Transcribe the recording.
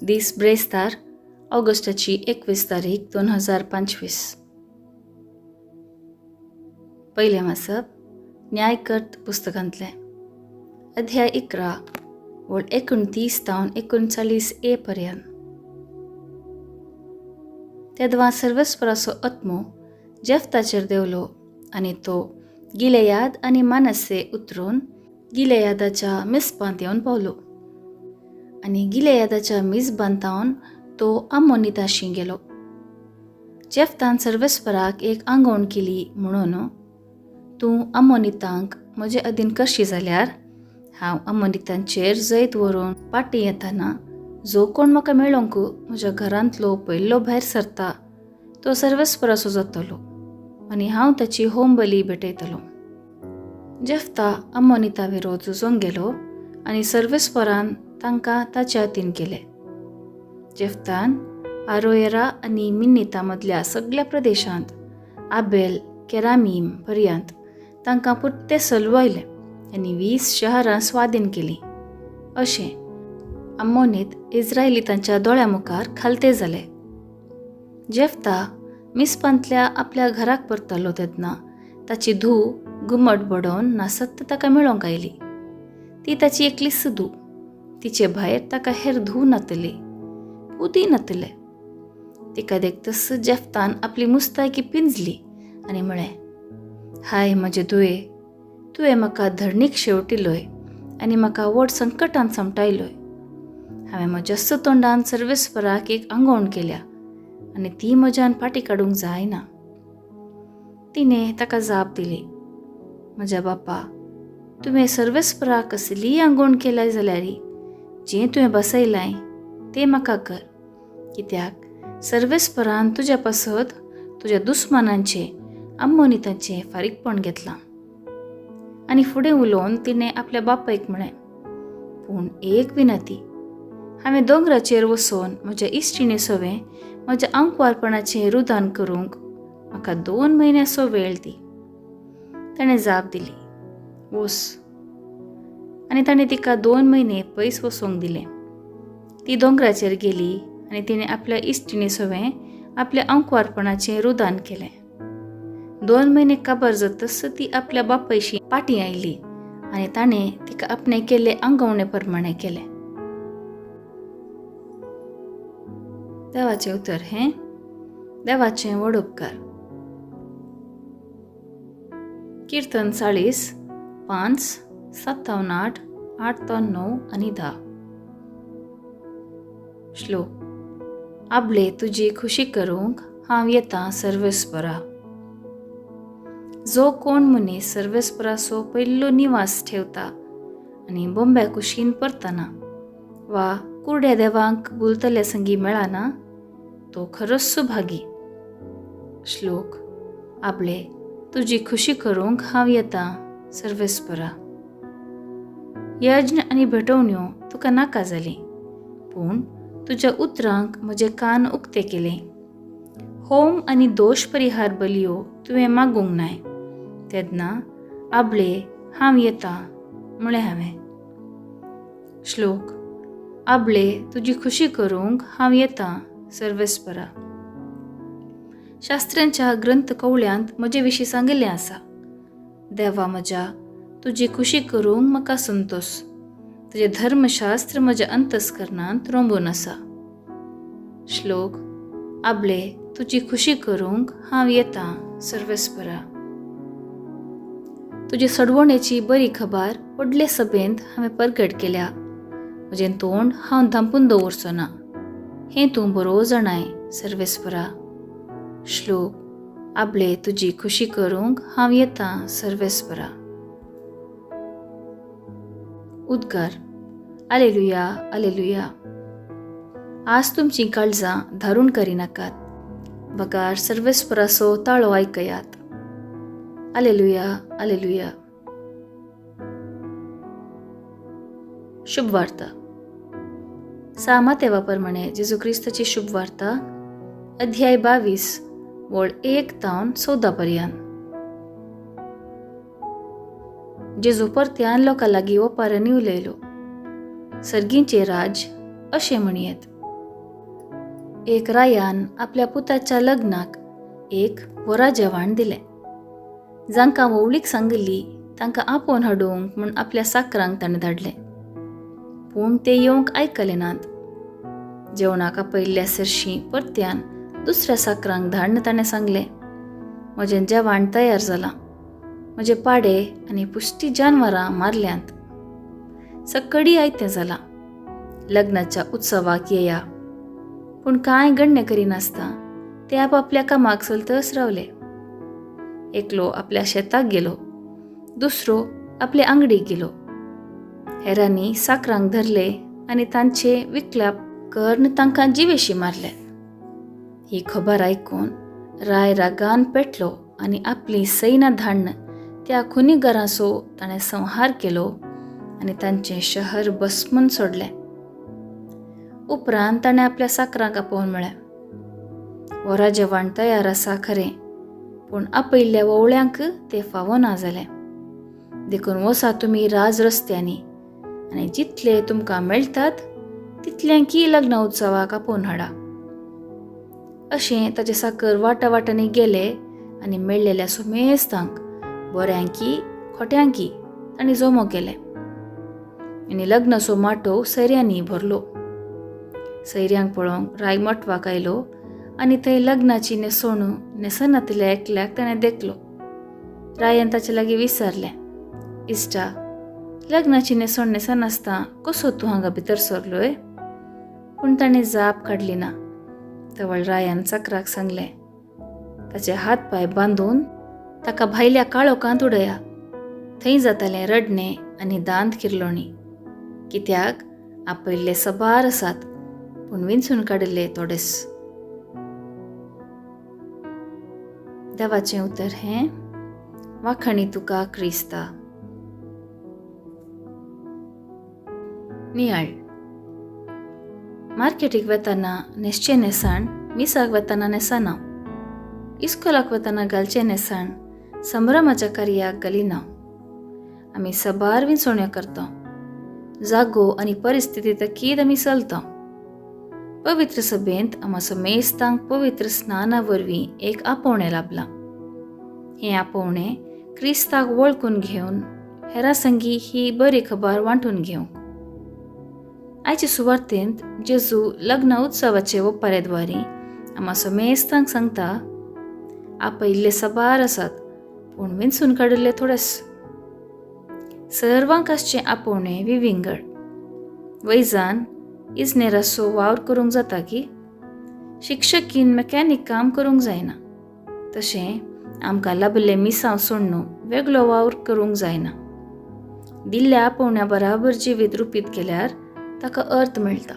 दीस ब्रेस्तार ऑगस्टाची 21 तारीख 2025. पयलें वाचप न्यायकर्त पुस्तकांतलें, अध्याय 11 वळ 29 तावन 39 ए पर्यंत. तेदवा सर्वेस्पराचो आत्मो जेफ्ताचेर देंवलो आनी तो गिलेयाद आनी मानसे उतरून गिलेयादाच्या मिस्पांत येवन पावलो आनी गिलेयादाच्या मिजबांतावन तो आमोनिताशी गेलो. जेफ्तान सर्वेस्पराक एक आंगवण केली म्हणून, तूं आमोनितांक म्हजे अधीन करशी जाल्यार हांव आमोनितांचेर जैत व्हरून पाटी येताना जो कोण म्हाका मेळोंक म्हज्या घरांतलो पयल्लो भायर सरता तो सर्वेस्पराचो जातलो आनी हांव ताची होम बली भेटयतलो. जेफ्ता आमोनिता विरोध झुजोंक गेलो आनी सर्वेस्परान तांकां ताच्या हातीन केले. जेफ्तान आरोयरा आनी मिन्निता मदल्या सगळ्या प्रदेशांत आबेल केरामीम पर्यंत तांकां पुरते सलवायले आनी 20 शहरां स्वाधीन केलीं. अशें आमोनीत इस्रायलितांच्या दोळ्या मुखार खालते जाले. जेफ्ता मिस्पांतल्या आपल्या घराक परतलो तेन्ना ताची धूव घुमट बडोवन नासत ताका मेळोंक आयली. ती ताची एकलीच धूव, तिचे भायर ताका हेर धूव नातली, पुती नातले. तिका देखतच जेफ्तान आपली मुस्तायकी पिंजली आनी म्हळें, हाय म्हजे धुवे, तुवें म्हाका धरणीक शेवटिलोय आनी म्हाका व्हड संकटान समटायलोय. हांवें म्हज्याच तोंडान सर्वेस्पराक एक आंगवण केल्या आनी ती म्हज्यान फाटी काडूंक जायना. तिणें ताका जाप दिली, म्हज्या बापा, तुवें सर्वेस्पराक कसलीय आंगवण केल्या जाल्यार जें तुवें बसयलाय तें म्हाका कर, कित्याक सर्वेस्परान तुज्या पासत तुज्या दुस्मानांचें आमोनितांचें फारीकपण घेतलां. आनी फुडें उलोवन तिणें आपल्या बापायक म्हळें, पूण एक विनती, हांवें दोंगराचेर वचून म्हज्या इश्टिणी सवें म्हज्या आंकवारपणाचें रुदान करूंक म्हाका 2 म्हयन्याचो वेळ दी. ताणें जाप दिली, वोस. आनी ताणें तिका 2 म्हयने पयस वचूंक दिलें. ती दोंगराचेर गेली आनी तिणें आपल्या इश्टिणी सवें आपल्या आंकवारपणाचें रुदान केलें. 2 म्हयने काबार जातच ती आपल्या बापायशी पाटी आयली आनी ताणें तिका आपणें केल्ले आंगवणे प्रमाणें केलें. देवाचें उतर हें देवाचें व्हड उपकार. कीर्तन 40 5 7 8 8 9 आनी 10. श्लोक. आपले तुजी खुशी करूंक हांव येता सर्वेस्परा. जो कोण मनीस सर्वेस्पराचो पयल्लो निवास ठेवता आनी बोंब्या कुशीन परतना वा कुरड्या देवांक भुलतल्या संगी मेळना तो खरोच सुभागी. श्लोक. आपले तुजी खुशी करूंक हांव येता सर्वेस्परा. यज्ञ आनी भेटवण्यो तुका नाका जाली, पूण तुज्या उतरांक म्हजे कान उक्ते केले. होम आनी दोश परिहार बलयो तुवें मागूंक नाय, तेन्ना आपले हांव येता म्हळें हांवें. श्लोक. आपले तुजी खुशी करूंक हांव येता सर्वेस्परा. शास्त्र्यांच्या ग्रंथ कवळ्यांत म्हजे विशीं सांगिल्लें आसा. देवा म्हज्या, तुजी खुशी करूंक म्हाका संतोष. तुजें धर्मशास्त्र म्हज्या अंतस्करणांत रोंबून आसा. श्लोक. आपले तुजी खुशी करूंक हांव येता सर्वेस्परा. तुजे सडवणेची बरी खबर व्हडले सभेंत हांवें परगट केल्या. म्हजें तोंड हांव धांपून दवरचो ना, हें तूं बरो जाणाय सर्वेस्परा. श्लोक. आपले तुजी खुशी करूंक हांव येता सर्वेस्परा. उद्गार. आलेलुया आलेलुया. आज तुमचीं काळजां धारून करिनाकात, बगार सर्वेस्पराचो ताळो आयकयात. आलेलुया आलेलुया. शुभवार्ता. सामा प्रमाणे जेजू क्रिस्ताची शुभवार्ता, अध्याय 22 वळ 1 तावन 14 पर्यंत. जेजू परत्यान लोकां लागीं ओपारांनी उलयलो, सर्गींचें राज अशें म्हणयेत. एक रायान आपल्या पुताच्या लग्नाक एक वरा जेवण दिलें. जांकां व्होंवळीक सांगिल्ली तांकां आपोवन हाडूंक म्हूण आपल्या साकरांक ताणें धाडलें, पूण ते येवंक आयकले नात. जेवणाक आपयल्ल्या सरशीं परत्यान दुसऱ्या साकरांक धाडून ताणें सांगलें, म्हजें जेवण तयार जालां, म्हजे पाडे आनी पुश्टी जानवरां मारल्यांत, सकडी आयतें जालां, लग्नाच्या उत्सवाक येया. पूण कांय गण्य करिनासतना ते आपापल्या कामाक चलतच रावले. एकलो आपल्या शेताक गेलो, दुसरो आपले आंगडीक गेलो. हेरांनी साकरांक धरले आनी तांचे विकलाप करून तांकां जिवेशी मारले. ही खबर आयकून राय रागान पेटलो आनी आपली सैना धाडून त्या खुनीगरांचो ताणें संहार केलो आनी तांचें शहर भस्मून सोडलें. उपरांत ताणें आपल्या साकरांक आपोवन म्हळें, वरा जेवण तयार आसा खरें, पूण आपयल्ल्या वोवळ्यांक तें फावो ना जालें. देखून वसा तुमी राज रस्त्यांनी आनी जितले तुमकां मेळटात तितल्यांकी लग्न उत्सवाक आपोवन हाडा. अशें ताचे साकर वाटा वाटांनी गेले आनी मेळ्ळेल्या सुमेस्तांक, बऱ्यांकी खोट्यांकी तांणी जमो केले आनी लग्नाचो माटोव सैऱ्यांनी भरलो. सैऱ्यांक पळोवंक राय मटवाक आयलो आनी थंय लग्नाची न्हेसवण न्हेसनातल्या एकल्याक ताणें देखलो. रायान ताचे लागीं विचारलें, इश्टा, लग्नाची न्हेसवण न्हेसनासतना कसो तूं हांगा भितर सरलोय? पूण ताणें जाप काडली ना. तवळ रायान चाकराक सांगलें, ताचे हात पांय बांदून ताका भायल्या काळोखांत उडया, थंय जातालें रडणें आनी दांत किरलोणी. कित्याक आपयल्ले सबार आसात, पूण विंचून काडिल्ले थोडेच. देवाचें उतर हें. वाखाणी तुका क्रिस्ता. नियाळ. मार्केटीक वेतना न्हेसचें न्हेसण मिसाक वेतना न्हेसना, इस्कोलाक वेतना घालचें न्हेसण संभ्रमाच्या कार्याक घालिना. आमी सबार विंचवण्यो करता, जागो आनी परिस्थिती तकीद आमी चलता. पवित्र सभेंत आमकां समेस्तांक पवित्र स्नाना वरवीं एक आपोवणें लाभलां. हें आपोवणें क्रिस्ताक वळखून घेवन हेरां संगी ही बरी खबर वांटून घेवंक. आयचे सुवार्तेंत जेजू लग्न उत्सवाचे ओपारेद्वारी आमकां समेस्तांक सांगता, आपयल्ले सबार आसात, पूण विंचून काडिल्ले थोडेच. सर्वांक आसचें आपोवणें विविंगड. वैजान इजनेराचो वावर करूंक जाता की शिक्षकीन मेकॅनीक काम करूंक जायना, तशें आमकां लाभिल्लें मिसांव सोडून वेगळो वावर करूंक जायना. दिल्ल्या आपोवण्या बराबर जिवीत रुपीत केल्यार ताका अर्थ मेळटा.